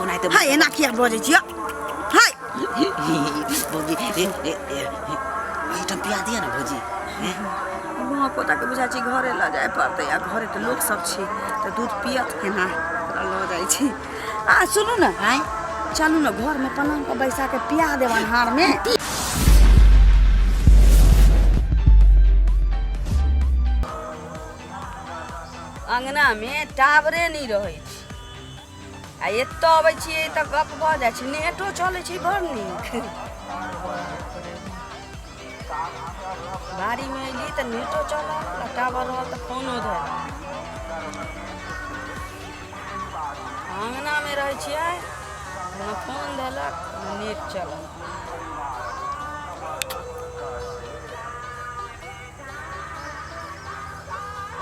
ओनाहिते। हाय, एना किया बजै छियै? हाय भौजी, ए ए ए एहिठाम पिया दिअ ने भौजी। बौआ, पोताके बुझाइ छै घरे लऽ जाय पड़तै, आ घरे तऽ लोक सब छै तऽ दूध पियत केना? ओकरा लऽ जाइ छी। आ सुनू ने, आँय, चलू ने घरमे, पलङ्ग पर बैसा के पिया देब अन्हारमे। अङ्गनामे टावरे नहि रहै छै, आ एतऽ अबै छियै तऽ गप भऽ जाइ छै, नेटो चलै छै बड़ नीक। बाड़ीमे अयली तऽ नेटो चलल आ टावर रहल तऽ फोनो धरल। अङ्गनामे रहै छियै, ने फोन धेलक ने नेट चलल।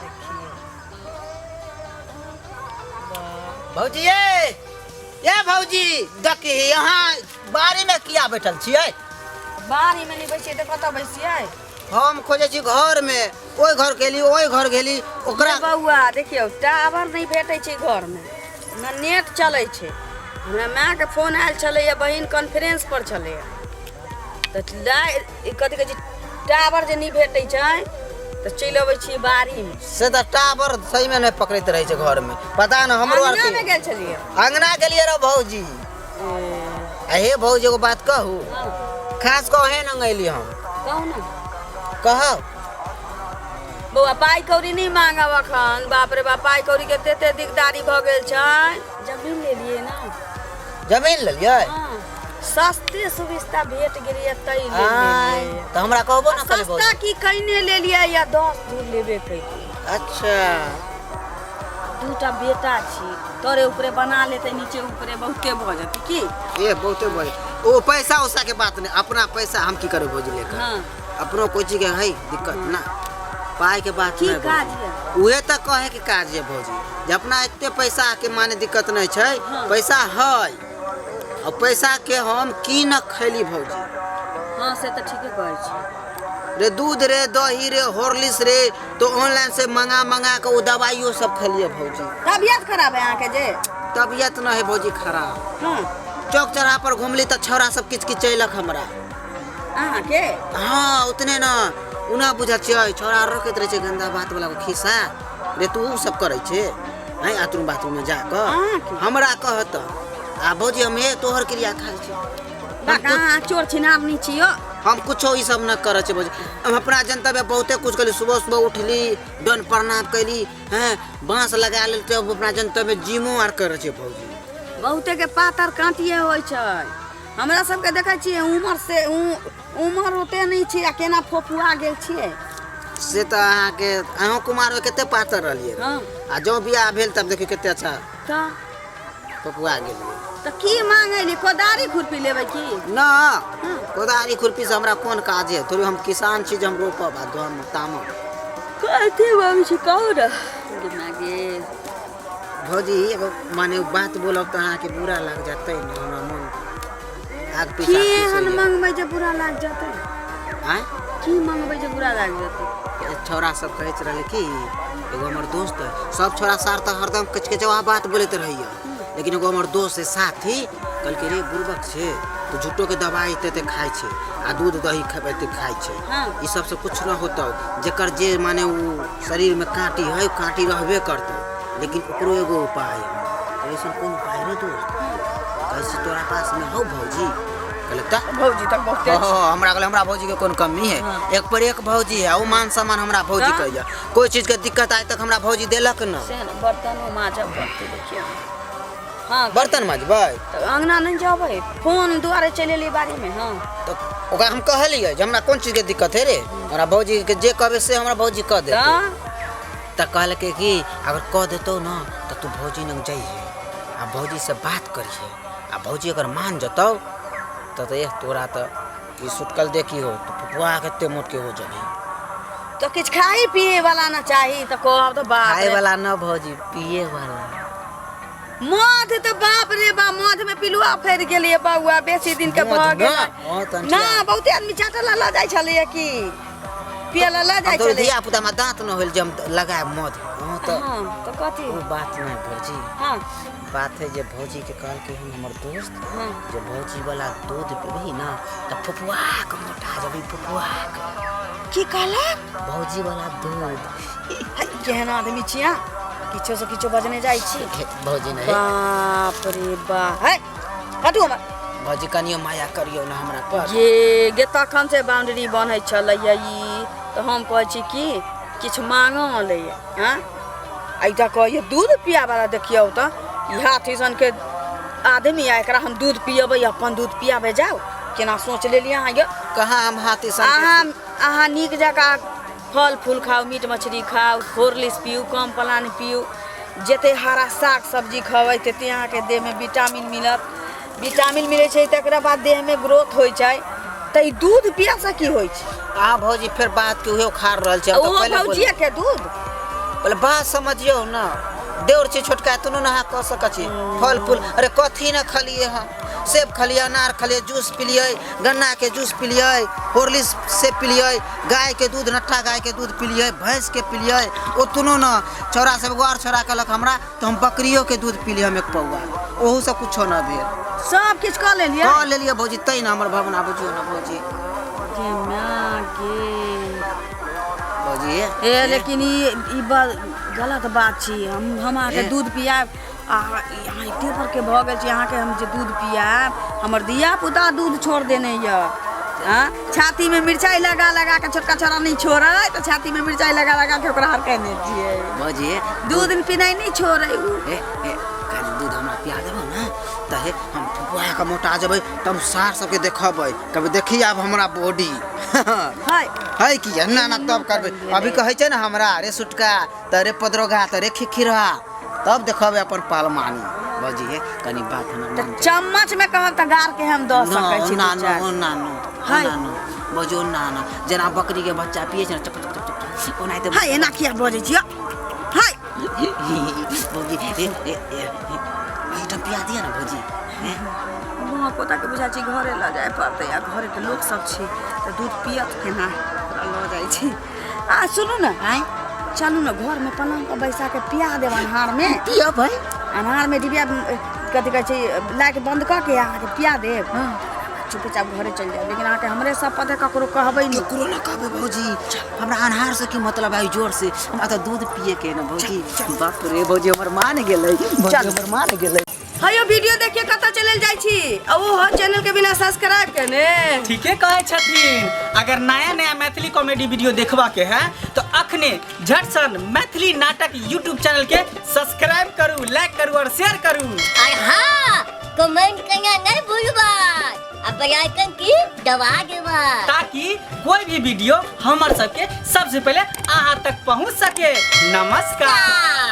देखियौ। भौजी, ये ये भौजी, देखी, यहाँ बाड़ी में किया बैठल छियै? बाड़ीमे नहि बैसियै तऽ कतऽ बैसियै? हम खोजै छी घर में, ओहि घर गेली, ओहि घर गेली, ओकरा। बौआ, देखियौ, टावर नहि भेटै छै घरमे, ने नेट चलै छै। हमरा मायके फोन आयल छलैए, बहिन कॉन्फ्रेंस पर छलैए, तऽ कथी कहै छै, टावर जे नहि भेटै छै तऽ चलि अबै छियै बाड़ीमे। से तऽ टावर सहीमे नहि पकड़ैत रहै छै घरमे, पता ने हमरो आर। अङ्गनामे गेल छलियै? अंगना गेलियै रौ भौजी। आ हे भौजी, एगो बात कहू? खास कऽ ओहे नंग अयली हम। कहू ने। कहब? बौआ, पाइ कौड़ी नहि मांगब अखन। बाप रे बाप, पाइ कौड़ी के तेते दिकदारी भऽ गेल छै। जमीन लेलियै ने। जमीन लेलियै? हँ, सस्ते सुविस्ता भेट गेलैए तै ले आँय, लेलियै। तऽ हमरा कहबो ने करी। सस्ता की, कइने लेलियै या 10 धूर लेबे कैलियै। अच्छा। दूटा बेटा छी, तोरे ऊपरे बना लेतै, नीचे ऊपरे बहुते भऽ जेतै की। ए, बहुते बोल ओ पैसा उसा के बात नहीं, अपना पैसा हम की करे भौजी लेकर? अपनो कोई चीज के है दिक्कत ना, पाई के बात की नहीं। काज भौजी यऽ? उहे तऽ कहे के काज ये भौजी, जे अपना एते पैसा के माने दिक्कत नहीं छै। पैसा है, और पैसा के हम की न खैली भौजी। हँ, से तऽ ठीके कहै छी। रे दूध रे, दही रे, हॉर्लिक्स रे, तो ऑनलाइन से मंगा मंगा के ओ दवाइयो सब खेलिए भौजी। तबियत खराब है अहाँके जे? तबियत न है भौजी खराब। चौक चौराहा पर घुमली तऽ छौड़ा सब किच किचैलक हमरा। अहाँके? हाँ, उतने न उना बुझल छियै, छौड़ा रखैत रहै छै गंदा बात वाला खिस्सा। रे तू उ सब करै छै हैं आथरूम बाथरूम में जाकऽ? अहाँके? हमरा कहत। आ भौजी, हम हे तोहर क्रिया खाइ छी। बाका, अहाँ चोर छिनार नहि छी यौ। हम कुछो ई सब न करै छी भौजी। हम अपना जनता में बहुते कुछ कैली। सुबह सुबह उठली, डन प्रणाम कैली हैं, बांस लगा लेल, तब अपना जनता में जिमो आर करै छी भौजी। बहुते के पातर काँटिए होइ छै। हमरा सबके देखै छियै, उमर से उमर ओते नहि छै आ केना फोफुआ गेल छियै। से तऽ अहाँके, अहूँ कुमार में कते पातर रहलियै। आ जँ बियाह भेल तब देखियौ कते अच्छा तऽ पपुआ गेलियै। तऽ की मांगैली? कोदारी खुरपी लेबै की? न, कोदारी खुरपी से हमरा कोन काज है? थोड़ी हम किसान छी जे हम रोपब आ धान तामब। कथी मांगै छी, कहू ने गे माय गे। भौजी, एगो माने बात बोलब तऽ अहाँके बुरा लाग जेतै ने, हमरा मन आग की पीछा। एहन मंगबै जे बुरा लाग जेतै? आँय? की मंगबै जे बुरा लाग जेतै? छौड़ा सब कहैत रहलै कि एगो हमर दोस्त है, सब छौड़ा सार तऽ हरदम कचकचवा बात बोलैत रहैया, लेकिन एगो हमर दोस्त है साथी, कहलकै रे बुड़बक छै तो, झूठो के दवाई एते एते खाइ छै आ दूध दही खेबै एते खाइ छै। ई सबसे कुछ न होतौ। जेकर जे माने उ शरीर में काँटी है, उ काँटी रहबे करतौ, लेकिन ओकरो एगो उपाय है। तो ऐसन कोन उपाय रे दोस्त? कहै छै तोरा पास में हौ भौजी? कहलक तऽ भौजी तऽ बहुते। हो, हमरा कहले हमरा भौजी के कोन कमी है? एक पर एक भौजी है। ओ मान सम्मान हमरा भौजी तऽ? कहैया, कोई चीज के दिक्कत आइ तक हमरा भौजी देलक न। से ने, बर्तनो माजब पड़तै, देखियौ। हँ। बर्तन मजबै? तऽ अङ्गना नहि जेबै, फोन दुआरे चलि एलियै बाड़ीमे। हँ। तऽ ओकरा हम कहलियै जे हमरा कोन चीजके दिक्कत है रे, हमरा भौजी के जे कहबै से हमरा भौजी कह देतै। तऽ तऽ कहलकै कि अगर कह देतौ न तऽ तू भौजी लग जइहे आ भौजी से बात करिहे, आ भौजी अगर मान जतौ तऽ एह तोरा तऽ ई सुटकल देखी हो तऽ फुफुआ कते मोट के हो जबही। तऽ किछु खाइ पिए वाला ना चाही तऽ कहब तऽ बाप खाए रे। वाला न भौजी, पिए वाला। मध तऽ बाप रे बा, मध में पिलुआ फड़ि गेलियै बौआ, बेसी दिन के मध भऽ ना, गेलै। हँ, तहन ना किया? बहुते आदमी चाटऽ ला लऽ जाइ छलैया की पियै ला लऽ जाइ हम तो छलै। धिया पुता में दांत न होल जे हम लगायब मध। हँ, तऽ हँ, तऽ कथी? ओ बात नहीं भौजी। हँ। बात है जे भौजी के कहलकै हम हमर दोस्त हाँ। जे भौजी वाला दूध पीबही ना तऽ फुफुआ के मोटा जबी फुफुआ के। की कहलक? भौजी वाला दूध। है, केहन आदमी छी अहाँ, किछो से किछो बजने जाइ छी। भौजी नहीं। बाप रे बाप, है हटू हमर। भौजी कनियो माया करियो ना हमरा पर। ये गे तखन से बाउंड्री बन्है छलैया ई, तऽ हम कहै छी कि किछु मांगऽ लैया। हाँ, आ ई तऽ कहैया दूध पियाबऽ ला। देखियौ तऽ ई हाथी सनके आदमी आ एकरा हम दूध पियबै, अपन दूध पियाबै जाउ, केना सोच लेलियै अहाँ यौ? कहाँ हम हाथी सन के? अहाँ अहाँ नीक जकाँ फल फूल खाउ, मीट मछली खाउ, हॉर्लिक्स पियू, कॉम्प्लान पियू, जते हरा साग सब्जी खबै तते अहाँके देहमे विटामिन मिलत। विटामिन मिलै छै तकरा बाद देहमे ग्रोथ होइ छै। तऽ ई दूध पियासँ की होइ छै? अहाँ भौजी फेर बात के उहे उखाड़ रहल छी। हम तऽ ओहो पहिले बोल- भौजिए के दूध। पहिले बात समझियौ ना, देवर छी छोटका, तुनु ना अहाँ कह सकै छी। फल फूल अरे कथी न खलियै हम, सेब खलियै, अनार खलियै, जूस पिलियै, गन्ना के जूस पिलियै, हॉर्लिक्स से पिलियै, गाय के दूध, नट्ठा गाय के दूध पिलियै, भैंस के पिलियै, ओतनो न छौड़ा सब एगो आर छौड़ा कहलक हमरा तऽ हम बकरियो के दूध पिलियै हम एक पौआ, ओहू से कुछो न भेल। सब किछु कऽ लेलियै? कऽ लेलियै भौजी, तैं ने हमर भावना बुझियौ ने भौजी। गे माय गे। भौजी ए लेकिन ई गलत बात छी। हम अहाँके ए। दूध पियाएब आ ई अहाँ एते बड़के भऽ गेल छी, अहाँके हम जे दूध पियाएब, हमर धिया पुता दूध छोड़ देने यऽ। आँ, छातीमे मिरचाइ लगा लगा के छोटका छोरा नहि छोड़ै तऽ छातीमे मिरचाइ लगा लगा के ओकरा हरकेने छियै। भौजी दूध पिनाइ नहि छोड़ै उ। ए ए खाली दूध हमरा पिया देबो ने तऽ हे हम फुफुआ के मोटा जेबै, तब सार सबके देखबै, कभी देखी आब हमरा बॉडी। है है कि ना ना तब करबै। अभी कहै छै ने हमरा रे सुटका तऽ रे पदरोगा तऽ रे खिखिरहा, तब देखबै अपन पालमानी। भौजी हे कनी बात हमर तऽ मान जाउ। चम्मच में कहब तऽ गार के हम दऽ सकै छी। ना दू ना चारि। ओ ना नो है। ना नो भौजी, ओ ना ना, जेना बकरी के बच्चा पिए छै ने चप चप चप चप ओनाहिते। है, एना किया बजै छियै? है भौजी ए ए ए एहिठाम पिया दिअ ने भौजी। ए, माँ पोताके बुझाइ छी घरे लऽ जाय पड़तै, आ घरेके लोक सब छै तऽ दूध पियत केना? ओकरा लऽ जाइ छी। आ सुनू ने, आँय, चलू ने घरमे पलङ्ग पर बैसा के पिया देब अन्हारमे। पियबै। अन्हारमे डिबिया कथी कहै छै लाइट बन्द कऽ के अहाँके पिया देब, चुपेचाप घरे चलि जायब। लेकिन अहाँके हमरे शपथ है, ककरो कहबै नहि। केकरो ना कहबै भौजी। हमरा अन्हार से की मतलब है जोर से, हमरा तऽ दूध पिए के है ना भौजी। बाप रे भौजी हमर मान गेलै भौजी। चल। हमर मान गेलै। हयो वीडियो देखिए कतऽ चलल जाइ छी आ ओहो चैनल के बिना सब्सक्राइब केने? ठीके कहै छथिन। अगर नया नया मैथिली कॉमेडी वीडियो देखबा के है तो अखने झटसन मैथिली नाटक यूट्यूब चैनल के सब्सक्राइब करू, लाइक करू और शेयर करू। और हाँ, कमेंट करना नहीं भूलबा आ बेल आइकन की दबा देबा, ताकि कोई भी वीडियो हमर सबके सबसे पहले अहाँ तक पहुँच सके। नमस्कार।